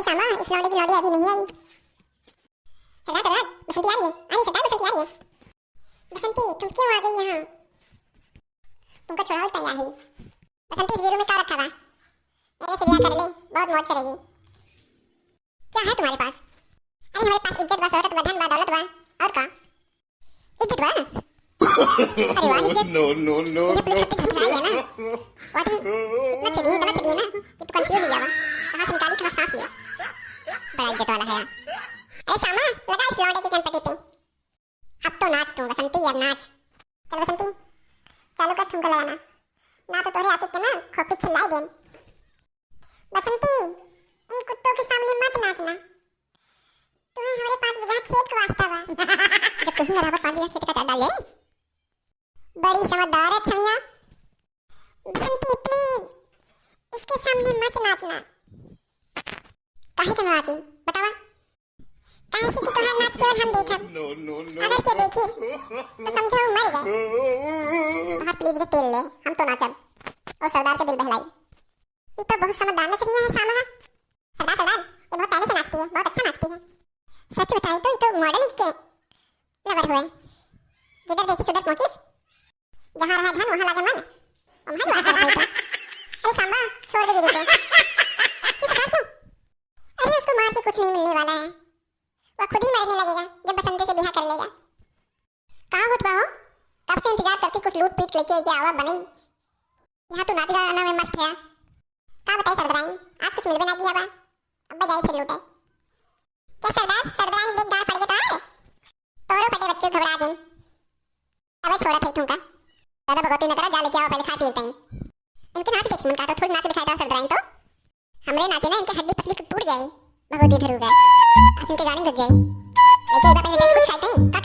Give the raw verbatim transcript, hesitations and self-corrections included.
सामा, इस लौंडे की लौंडी अभी नहीं आई। सरदार, सरदार, बसंती आ रही है, आ रही है सरदार, बसंती आ रही है। बसंती, तुम क्यों आ गई यहाँ? तुमको छुड़ाओ तैयार ही। बसंती, इस बीरू में का रखा बा? मेरे से ब्याह कर ले, बहुत मौज करेगी। क्या है तुम्हारे पास? अरे, हमारे पास इज्जत बा, शोहरत बा, धन बा, दौलत बा, और का? इज्जत बा? अरे वाह, इज्जत। No, no, no, ये अपने no। खातिर घबरा गया ना। वाह, तुम इतना छेदी है, इतना छेदी है ना कि तू confuse हो जावा। कहाँ से निकाली, कहाँ सांस लिया। बड़ा इज्जत वाला है। अरे सामा, लगा इस लौंडे की कनपटी पे। अब तो नाच तू बसंती, अब नाच। चल बसंती, चालू कर ठुमका लगाना, ना तो तोहरे आशिक के ना खोपड़ी छिलाई देम। बसंती, इन कुत्तों के सामने मत नाचना। तुम्हें हमारे पाँच बीघा खेत के वास्ता बा। जब तुम बराबर पाँच बीघा खेत का चार डाल ले। बड़ी समझदार है छमिया। बसंती, please, इसके सामने मत नाचना। काहे के नाची? बतावा। काहे से कि तोहार नाच केवल हम देखब। No, no, no। अगर के देखी, तो समझो मर गए। तोहार प्लीज के तेल ले, हम तो नाचब। और सरदार के दिल बहलाई। ये तो बहुत समझदार नचनिया है सामा। सरदार, सरदार, ये बहुत पहले से नाचती है, बहुत अच्छा नाचती है। सच बताई तो ये तो मॉडल के लवर हुए। जिधर देखी उधर पहुंचिस। जहाँ रहा धन, वहाँ लागे मन। और मैं बात कर रही थी। अरे सांबा, छोड़ दे बीरू को। क्यों सरदार, क्यों? अरे उसको मार के कुछ नहीं मिलने वाला है, वह खुद ही मरने लगेगा जब बसंती से ब्याह कर लेगा। का होत बा हो? कब से इंतजार करती, कुछ लूट पीट लेके ये आवा बनई। यहाँ तो नाच गाना में मस्त है। का बताई सरदराइन, आज कुछ मिलबे ना किया बा। अब्बे जाई फिर लूटे। क्या सरदार, सरदराइन देख गाल फट गए तो आए? तोरो फटे बच्चों, घबरा जिन। अबे छोड़ा फेंक ठुमका। ज्यादा बकौती न करा, जा लेके आवा पहले खा पी लेते हैं। इनके नाच देखी मन का तो थोड़ी नाच दिखाई था सरदराइन तो। हमरे नाचे ना इनके हड्डी पसली टूट जाई। भगवती धरू गए। आज इनके गाने घुस जाई। लेके एक बार पहले जाके कुछ खाते हैं, का